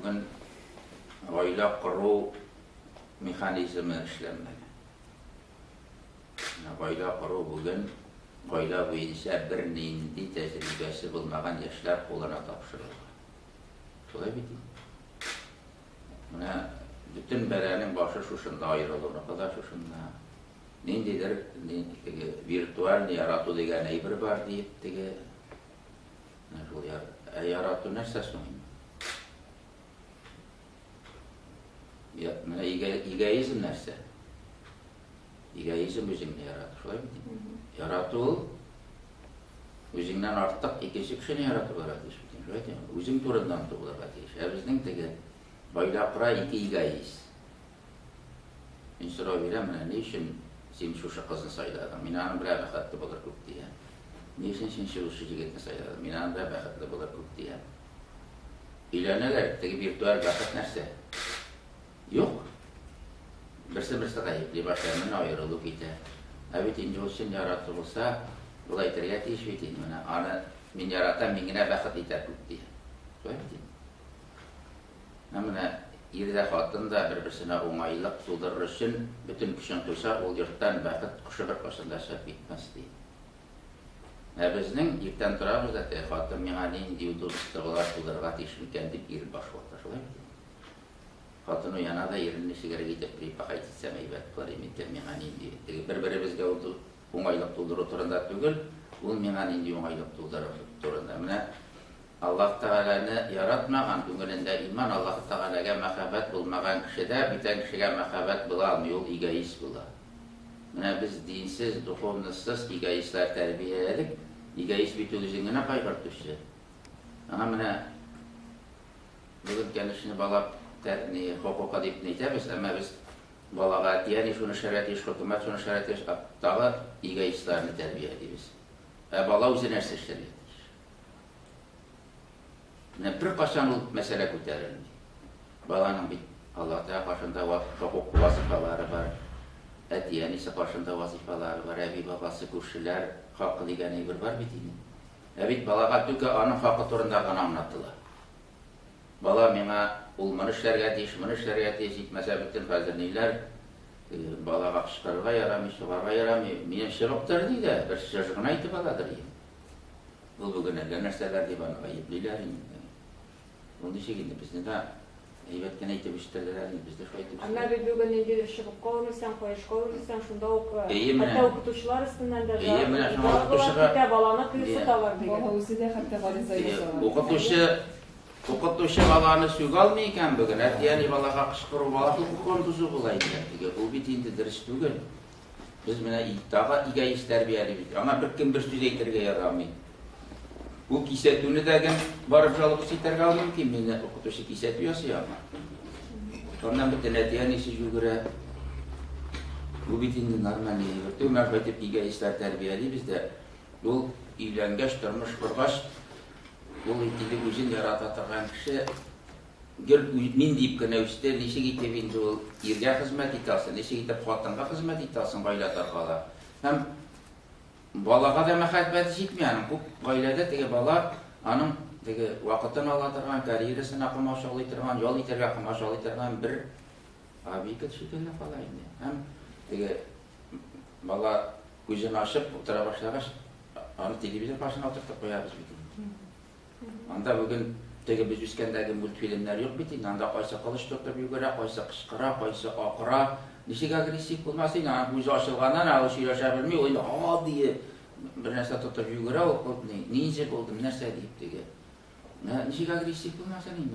Бүген гаилә кору механизмы эшләнмәгән. Менә гаилә кору бүген гаилә буенча бернинди тәҗрибәсе булмаган яшьләр кулына тапшырылган. Шулай бит инде. Менә бөтен бәланең башы шушында, аерылуныкы да шушында. Ниндидер теге виртуальный ярату дигән әйбер бар диеп теге менә шул яр, ә ярату нәрсә соң инде? Я, менә эгоизм нәрсә? Эгоизм үзеңне ярату, шулай бит? Ярату ул үзеңнән артык икенче кешене ярату булырга тиеш бит, шулай бит? Үзең турында оныту булырга тиеш. Ә безнең теге гаилә кора ике эгоист. Мин сорау бирәм, менә ни өчен син шушы кызны сайладың? Мин аның белән бәхетле булыр күк дия. Ни өчен син шушы егетне сайладың? Мин аның белән бәхетле булыр күк дия. Өйләнәләр, теге виртуаль бәхет нәрсә? Юк. Берсе-берсе гаепли башлый, менә аерылу китә. Ә бит инде ул чын ярату булса, ул әйтергә тиеш бит инде, менә аны мин яратам, мин генә бәхет итәр күк дия. Шулай бит инде. Ә менә ир дә, хатын да бер-берсенә уңайлык тудырыр өчен бөтен көчен куйса, ул йорттан бәхет кошы беркайчан да чыгып китмәс, ди. Ә безнең иртән торабыз да, теге хатын миңа нинди удобстволар тудырырга тиеш микән дип ир баш вата, шулай бит инде. Хатын уяна да, ирен ничегрәк итеп припахать итсәм әйбәт булыр микән, миңа нинди, теге бер-беребезгә уңайлык тудыру турында түгел, ул миңа нинди уңайлык тудырыр турында. Менә Аллаһ Тәгаләне яратмаган, күңелендә иман, Аллаһ Тәгаләгә мәхәббәт булмаган кешедә бүтән кешегә мәхәббәт була алмый, ул эгоист була. Менә без динсез, духовностьсыз эгоистлар тәрбияләдек. Эгоист бит ул үзен генә кайгыртучы. Аңа менә бүген, конечно, бала ни хокукы дип әйтәбез, әмма без балага әти-әни шуны эшләргә тиеш, хөкүмәт шуны эшләргә тиеш, тагы эгоистларны тәрбиялибез. Ә бала үзе нәрсә эшләргә тиеш? Менә беркайчан ул мәсьәлә күтәрелми. Баланың бит Аллаһ Тәгалә каршында хокук вазифалары бар, әти-әнисе каршында вазифалары бар, әби-бабасы, күршеләр хакы дигән әйбер бар бит инде. Ә бит балага түке аның хакы турында гына аңлатыла. Бала миңа ул моны эшләргә тиеш, моны эшләргә тиеш, җитмәсә бөтен хәзер ниләр, балага кычкырырга ярамый, сугарга ярамый. Минем чыгып тор ди дә, бер сүз гына әйтеп аладыр инде. Ул бүген әллә нәрсәләр дип аны гаеплиләр инде. Ул ничек инде безне дә әйбәт кенә итеп үстерделәр инде, без дә шулай итеп Әмма бит бүген ниндидер чыбыкка үрелсәң, каешка үрелсәң, шунда ук хәтта укытучылар өстеннән дә Әйе, менә шуңа укытучыга китә, баланы кыерсыталар дигән. Бала үзе дә хәтта гариза яза ала. Укытучы укытучы баланы сүгә алмый икән бүген, әти-әни балага кычкыру, бала хокукын бозу була икән. Теге ул бит инде дөрес түгел. Без менә тагы эгоист тәрбиялибез. Аңа беркем бер сүз әйтергә ярамый. Ул кисәтүне дә гел барып жалобасы итәргә ул мөмкин. Мине укытучы кисәтү ясый аңа. Аннан бөтен әти-әнисе жүгерә. Бу бит инде нормальный әйбер түгел. Менә шулай итеп эгоистлар тәрбиялибез дә. Ул өйләнгәч, тормыш коргач, ул инде үзен ярата торган кеше. Гел мин дип кенә үсте, ничек итеп инде ул иргә хезмәт итә алсын, ничек итеп хатынга хезмәт итә алсын, гаилә таркала. Һәм балага да мәхәббәте җитми аның. Күп гаиләдә теге бала аның теге вакытын ала торган, карьерасына комачаулый торган, ял итәргә комачаулый торган бер объект шикелле кала инде. Һәм теге бала күзен ачып утыра башлагач, аны телевизор каршына утыртып куябыз бит инде. Анда бүген теге без үскәндәге мультфильмнар юк бит инде. Анда кайсы кылыч тотып йөгерә, кайсы кычкыра, кайсы акыра. Ничек агрессив булмасын инде, аның күзе ачылганнан ул сөйләшә белми, ул инде а дие бер нәрсә тотып йөгерә, ул ниндзя булдым, нәрсә диеп теге. Ничек агрессив булмасын инде.